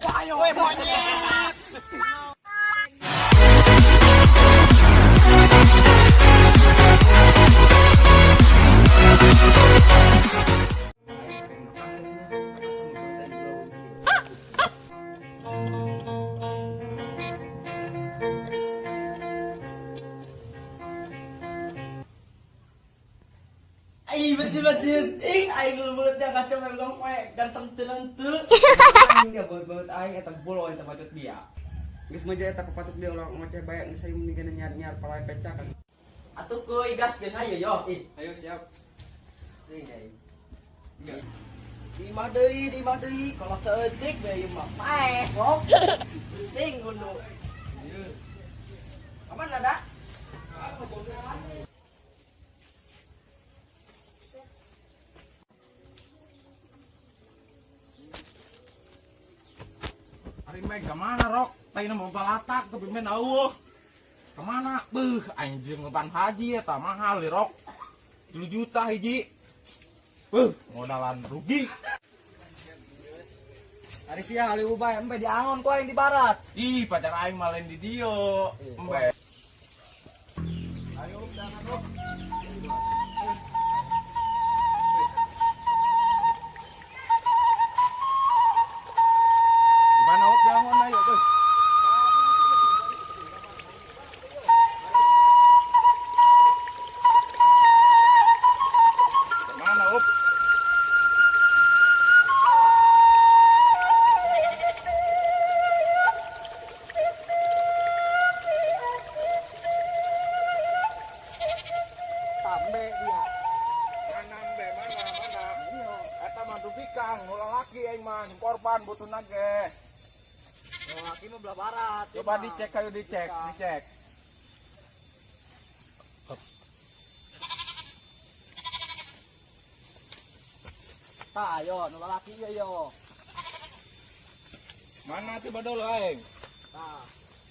Woi, monyet. Ai, betul-betul cing, aing leubeut kaca megang poe ganteng teu teu. Aing dia beut-beut aing eta bolo eta bacot dia. Geus mah eta papatut dia ulah ngoceh bae, geus aing mendingan nyar-nyar palai peca kan. Atuh kuy gaskeun ayo yo. Ih, Ayo siap. sing aing. Di imah deui, di imah deui, kalau saeutik bae ieu mah paeh, kok. Pusing gundu. Kapan ada? Ari meg kemana rok? Tadi mau balatak tapi men auh. Kemana? Beuh, anjir ngeban haji eta mahal li rok. 3 juta hiji. Beuh, modalan rugi. Ari sia ali ubay embe diangon ku aing di barat. Ih, pacar aing mah lain di dieu. Embe. Ayo, jangan rok. Gimana op diangon ayo tuh. Mana op? Tambe dia. Mana embe, mana, mana? Eta mah dupi kang, nu lalaki aing mah jeung korban butuhna ge. Laki mah belah barat. Coba dicek, ayo dicek, dicek. Tah ayo nu lalaki ieu yo. Mana tuh badol aing? Tah.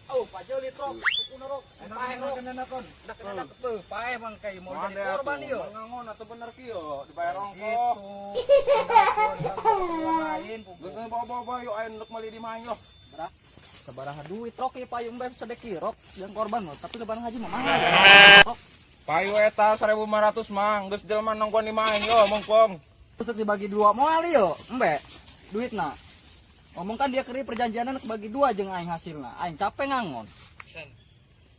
Oh, pajeuli trok, tukuna rok. Paeh rok. Dak kena beuh, paeh mangkai mau jadi korban ieu. Ngangon atau bener kieu, dibayar ongkoh. Lain Geus bawa-bawa yuk aing ndek meuli di mah yo. sabaraha duit rok ieu payung bae sedeki rok yang korban mah, tapi lebaran haji mah mahal. Rok Payu eta 1500 mang, geus jelema nongkon di mah aing yo mongkong. terus dibagi dua moal ieu, embe duitna. Ngomong kan dia keri perjanjianan bagi dua jeung aing hasilna. Aing capek ngangon.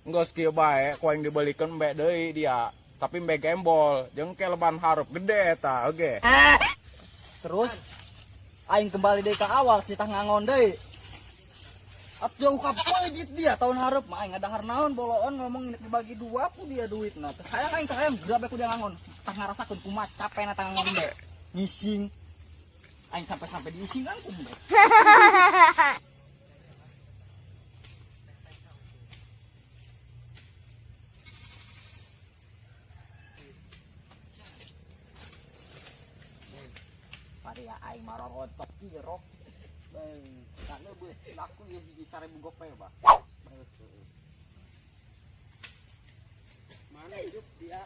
Geus kieu bae, ku aing dibelikeun embe deui dia. Tapi embe gembol, jeung ke leban hareup gede eta oge. Terus aing kembali deui ka awal cita ngangon deui. Atuh jauh ka pejit dia tahun hareup mah aing ngadahar naon boloon ngomong ini dibagi dua ku dia duitna. Teu hayang aing teu hayang grabe ku dia ngangon. Tah ngarasakeun kumaha capena tah ngangon be. Ngising. Aing sampai-sampai diisingan ku embe. Paria aing marorontok kieu rok. Beuh, tak leubeut laku ieu hiji 1000 gope, Pak. Mana hidup dia?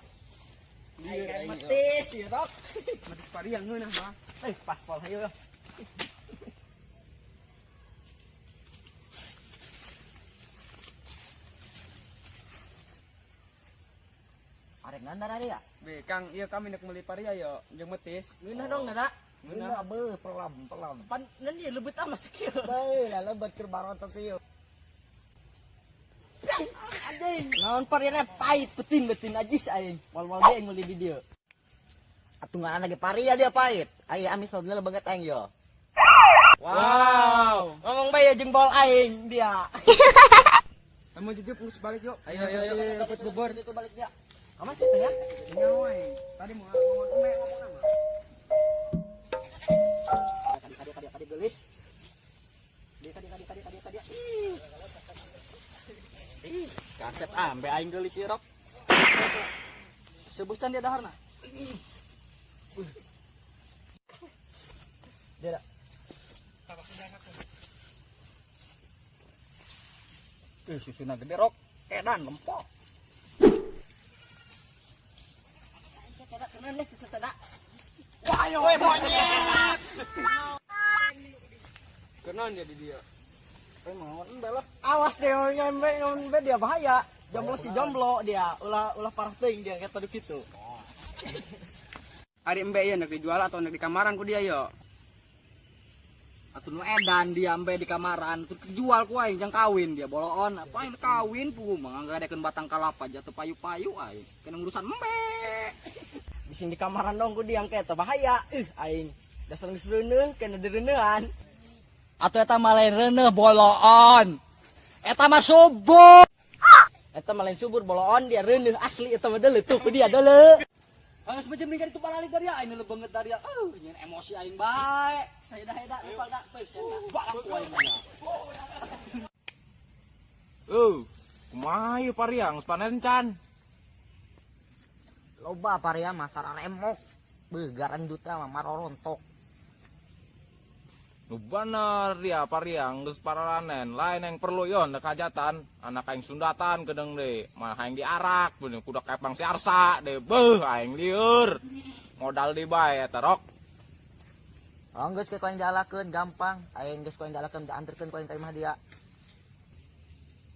Aing metis ieu rok. Metis paria ngeunah mah. Eh, paspor hayu yo. Arek nandar ari ya? Be, Kang, ieu kami nek meuli paria yo jeung metis. Ngeunah dong nada. Ngeunah. Beuh, pelam pelam. Pan nan dia leubet amat sakieu. Beuh, lah lebat keur barontok ieu. Anjing, naon pariana pahit betin-betin ajis aing. Wal-wal ge meuli di dieu. Atuh ngaran lagi paria dia pahit. Ai amis mah bener banget aing yo. Wow, ngomong bae jeung bol aing dia. Kamu jujuk geus balik yuk. Ayo ayo ayo ikut bubur. Itu balik dia. Kamu sih teh ya? Nyawa aing. Tadi mau ngomong embe ngomong nama. Kadi kadi kadi kadi gelis. Dia kadi kadi kadi kadi kadi. Ih. Ih, kasep ambe aing gelis ieu rok. Sebustan dia daharna. Dia dah. Ih, susuna gede rok. Edan lempok. Wah, woi monyet. Kenaon dia di dia? Aing ngangon embe lah. Awas deh ngembe ngembe dia bahaya. Jomblo si jomblo dia, ulah ulah parah teuing dia kayak tadi gitu. Ari embe ieu nek dijual atau nek di kamaran ku dia yo. Atuh nu edan dia embe di kamaran, terus dijual ku aing jang kawin dia boloon. Apa aing kawin pugu mah ngagadekeun batang kalapa jatuh payu-payu aing. Kena urusan embe. Di sini di kamaran dong ku dia kayak bahaya. Ih aing dasar geus reuneuh kena direuneuhan. Atuh eta mah lain reuneuh boloon. Eta mah subur. Eta mah lain subur boloon dia reuneuh asli eta mah deuleu tuh ku dia deuleu. Geus mah jeung itu balalik dari aing nu beungeut dari nyeun emosi aing bae. Saeda-eda lupa da persen. Balak ku aing mah. Kumaha ieu pariang geus panen can? Loba paria mah sararemok. Beuh garendutna mah marorontok. Nu bener dia pariang geus pararanen, lain yang perlu yon dek hajatan, anak aing sundatan gedeng deui, mah aing diarak bener kudak kepang si Arsa deh, beuh aing lieur. Modal di bae eta rok. Oh geus ke ku aing dialakeun gampang. Aing geus ku aing dialakeun dianterkeun ku aing ka imah dia.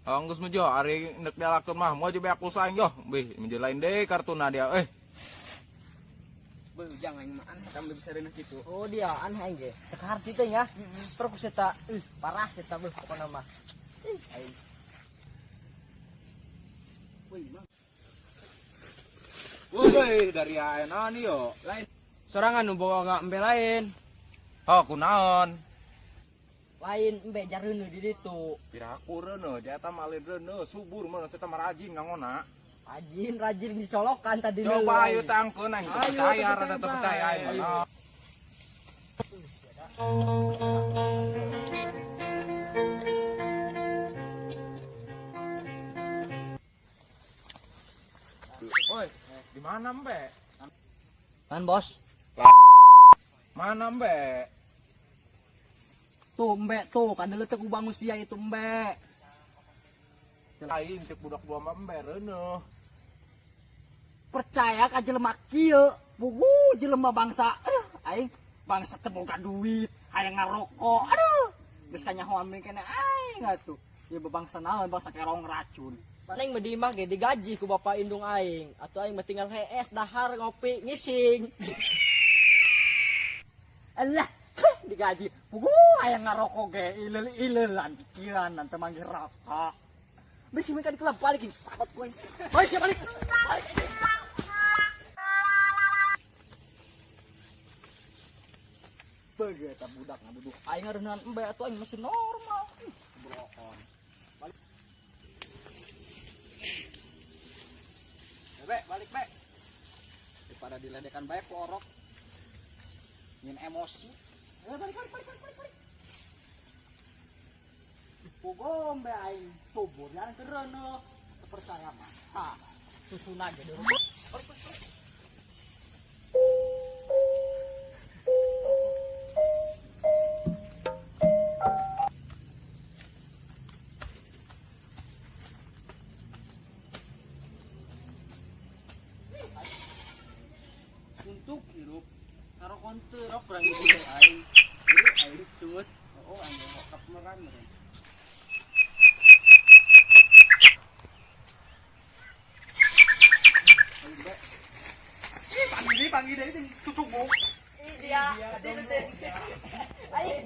Oh geus mah jo ari ndek dialakeun mah moal beak pulsa aing jo. Bih menjadi lain deui kartuna dia eh. Beuh jang aing mah aneh kamu bisa reuneuh kitu. Oh dia aneh aing ge. Teu kaharti teh nya. Terus eta parah eta beuh pokona mah. Ih aing. Woi dari aing naon ieu? Lain sorangan nu boga embe lain. Oh kunaon? Lain embe jareuneuh di ditu. Piraku reuneuh, jata mah lain reuneuh, subur mah eta mah rajin ngangona. Rajin rajin dicolokan tadi Coba ayo tangkeun aing teu percaya, rada teu percaya aing mah. Woi, di mana embe? Kan bos. Mana embe? Tuh embe tuh, kan deuleu teh ku bangun sia itu embe. Lain cek budak dua mah embe reuneuh. Percaya ka jelema kieu, pugu jelema bangsa. Aduh, aing bangsa teu boga duit, hayang ngarokok. Aduh, geus kanyahoan meureun keneh aing atuh. Ieu bangsa naon, bangsa kerong racun. Paling mah di imah ge digaji ku bapak indung aing. Atuh aing mah tinggal hees dahar ngopi ngising. Alah, ceh, digaji. Pugu hayang ngarokok ge ileul-ileulan pikiran nanti manggil rokok. Bisi mereka di klub balikin sahabat gue. Balik ya balik. Balik. Begitu budak ngaduduh aing ngareuneuhan embe atuh aing masih normal. Brokon. Balik. Be, balik be. Daripada diledekan bae ku orok. Nyin emosi. Ayo balik balik balik balik balik. Pugom be aing subur jarang kereuneuh. Teu percaya mah. Ha, susuna ge di rumah. Balik balik balik. Untuk hirup ngarokon teu rok urang ieu teh aing. Ieu aing semut. Oh aing kap meran meureun. Ih, panggil deui teh cucuk bung. Ih dia, tadi teh. Aing.